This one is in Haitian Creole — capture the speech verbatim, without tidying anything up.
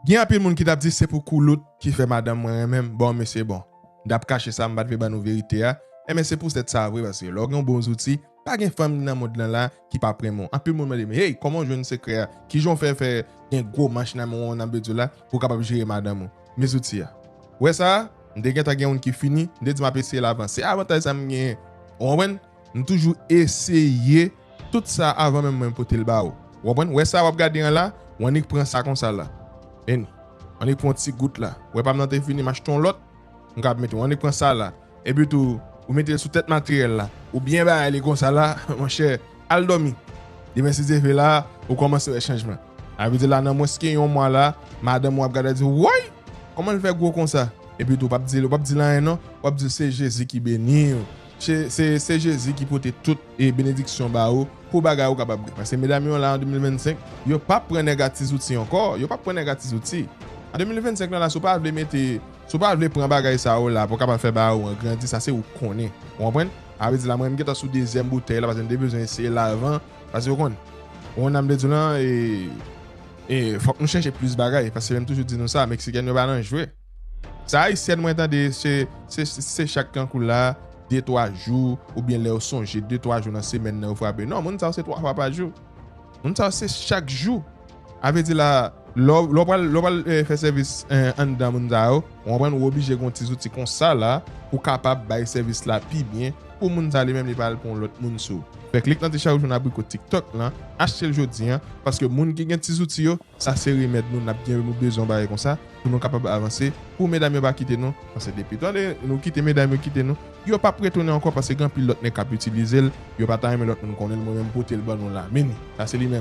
Gen anpil moun ki t ap di se pou koulout ki fè madanm mwen renmen m. Bon, men se bon. M t ap kache sa, m pa t vle ban nou verite a. Enben, se poutèt sa vre, paske lè w gen yon bon zouti, pa gen fanm nan mond lan la ki p ap renmen w. Anpil moun mande m, hey, kòman w jwenn sekrè a? Kijan w fè fè gen gwo manch nan men w, nan bezwen la, pou w kapab jere madanm ou? Men zouti a. Ou wè sa a? M te gentan gen youn ki fini, m te di m ap eseye l avan. Se avantaj sa m genyen. Ou konprann? M toujou eseye tout sa avan menm mwen pote l ba ou. Ou konprann? Ou wè sa w ap gade an la, ou annik pran sa konsa la. Vini. Annik pran ti gout la. Ou wè pa m nan te fini, m achte yon lòt. M kab mete, ou annik pran sa la. Epi tou, ou mete l sou tèt materyèl la. Ou byen bay li konsa la, monchè, al dòmi. Demen si Dye vle la, ou kòmanse wè chanjman. Sa vle di la, nan mwens ke yon mwa la, madanm ou ap gade di, woy! Kòman l fè gwo konsa? Epi tou, w p ap di l, w p ap di l anyen non, w ap di l se Jezi ki beni w. Se, se, se Jezi ki pote tout e benediksyon ba ou pou bagay ou kapab gen. Paske medam yo la an de mil vennsenk, yo p ap pran nèg a ti zouti ankò, yo p ap pran nèg a ti zouti. An de mil vennsenk la, la, si w pa vle mete, si w pa vle pran bagay sa yo la pou w kapab fè bagay ou an grandi, sa se ou konnen. Ou konprann? Sa vle di la, mwen, m gentan sou dezyèm boutèy la, paske m te bezwen eseye l avan, paske ou konn. Ou konn sa m vle di w lan, e, e fòk nou chèche plis bagay, paske m toujou di nou sa, Meksikèn yo pa nan jwe. Sa Ayisyèn mwen tande, se, se, se chak kankou la, de twa jou, oubyen lè yo sonje, de twa jou nan semèn nan yo frape. Non, moun sa yo se twa fwa pa jou. Moun sa yo se chak jou. Sa vle di la, lè w, lè w pral, lè w pral, eh, fè sèvis, eh, anndan moun sa yo, ou konprann, ou oblije gen yon ti zouti konsa la, pou kapab bay sèvis la pi byen, pou moun sa li menm li pa al pran yon lòt moun sou. Fè klik nan ti chaj ou jwenn abriko TikTok lan, achte l jodi an, paske moun ki gen ti zouti yo, sa se remèd nou, n ap gen, nou bezwen bagay konsa, pou nou kapab avanse, pou medam yo pa kite nou, paske depi tande nou kite medam yo kite nou, yo p ap retounen ankò, paske gen anpil lòt nèg k ap itilize l, yo pa ta renmen lòt moun konnen l, mwen menm pote l ban nou la. Vini, sa se li menm.